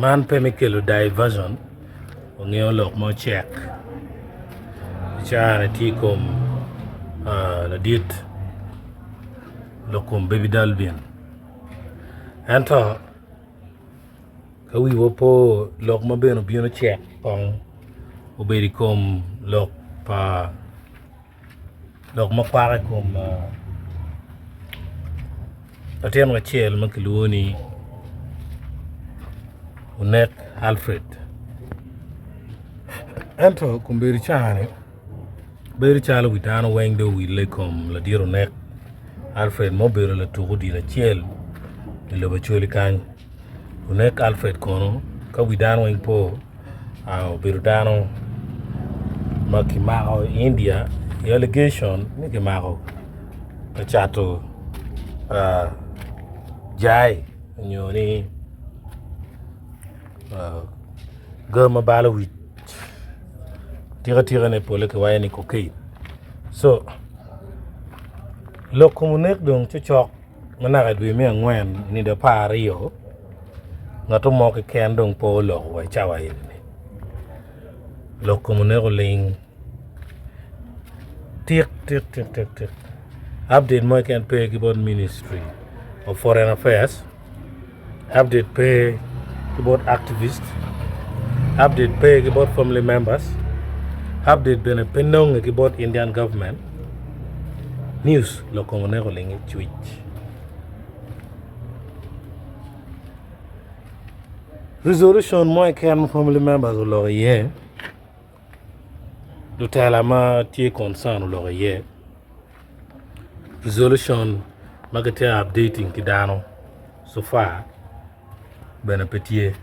Man pe me kelo diversion wangeyo lok ma ocek i caa-ni tye i kom ladit lok kom baby dalbin ento ka wiwa opo lok ma bene obino cek kong obedo i kom lok pa Lok ma kwako i kom latin acel ma kilwongo ni Onek Alfred ento kombeddi caa-ni bedo calo wi dano weng dong owille i kom ladit Onek Alfred ma obedo latuk odilo acel i lobo Acholi kany Onek Alfred kono ka wi dano weng po Obedo dano ma kimako i India i allegation ni kimako ka cato jai nyo ni ga ma balo wic atika tika-ni pole kiwaco ni cocaine co lok kom onek dong cocok Ma naka i dwe me angwen nino 12, ngat mo keken dong pe oloko wa i cawa eni. Lok kom oneko ling tik tik tik tik tik update mo keken pe ki bot ministry of foreign affairs update pe ki bot activist update pe ki bot family members update bene pe nonge ki bot Indian government news lok kom oneko ling icwic. Resolution mo keken ma family members oloko iye lutela ma tye concern oloko iye Resolution ma kitye ka updating ki dano so far bene pe tye.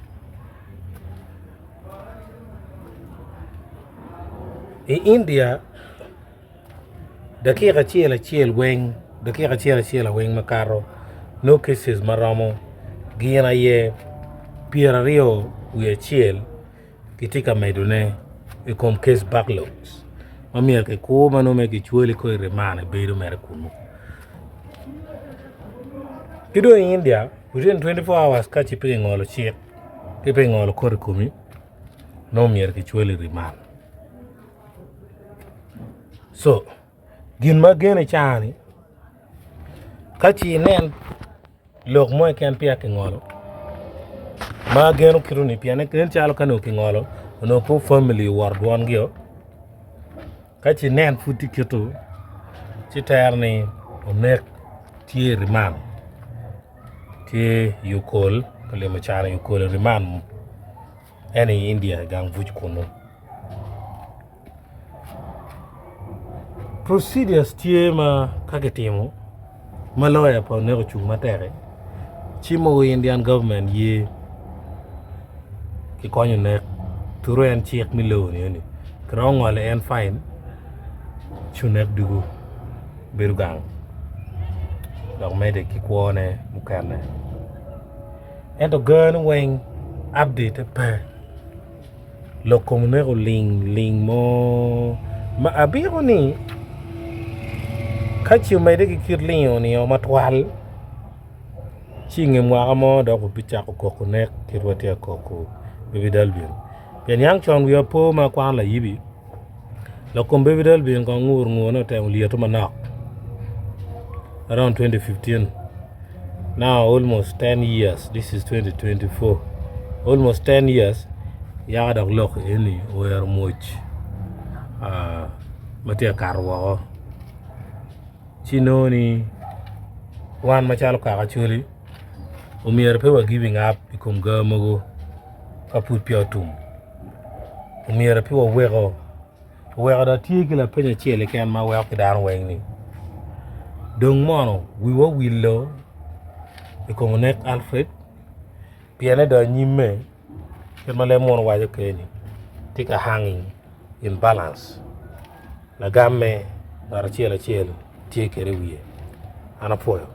I India dakika acel acel weng dakika acel acel weng makato nongo cases maromo gin aye 21 kitye ka medone i kom case backlogs ma myero kikur ma nongo mere kicwali kong i remand ibedo mere kunu. Ki dong i India within 24 hours ka ci pe kingolo cik ki pe kingolo kot i komi nongo myero kicwali i remand. So gin ma ageno i caa-ni ka ci inen Lok mo keken peya kingolo ma ageno kit ni pien nen calo ka onongo kingolo onongo pe famili owoto dwongio ka ci inen pud tye kito ci tere ni onek tye i riman tye i okol ka limo can i okol i riman en i India i gang buc kunu. Procedures tye ma ka kitimo ma lawyer pa oneko ocung matek-ki ci mogo Indian government ye ki konyo onek through en cik me law ni eni kiromo ngolo en fine ci onek dugo bedo gang dok medde ki kwone mukene ento gani weng update pe. Lok kom oneko ling ling mo ma abiko ni ka ci omedde ki kit lingo nio matwal ci i nge mwaka mo dok wabicako koko nek kit watye ka koko baby Dalvin pien yang con wiya po ma akwano layibi lok kom baby Dalvin kong ngur ngur ni otemo lyeto manok around 2015 now almost 10 years this is 2024 almost 10 years yaka dok lok eni owero mwoc ma tye ka kato woko ci inongo ni wan macalo kaka Acholi omyero pe wa giving up i kom ga mogo ka pud peya otum omyero pe waweko Oweko dong atye ki lapeny acel keken ma aweko ki dano weng ni, dong mono wiwa owilo i kom onek Alfred piene dong anyimme kit ma leb munu waco kwede ni tye ka hanging in balance lagamme ngat acel acel tye kwede i wiye an apwoyo.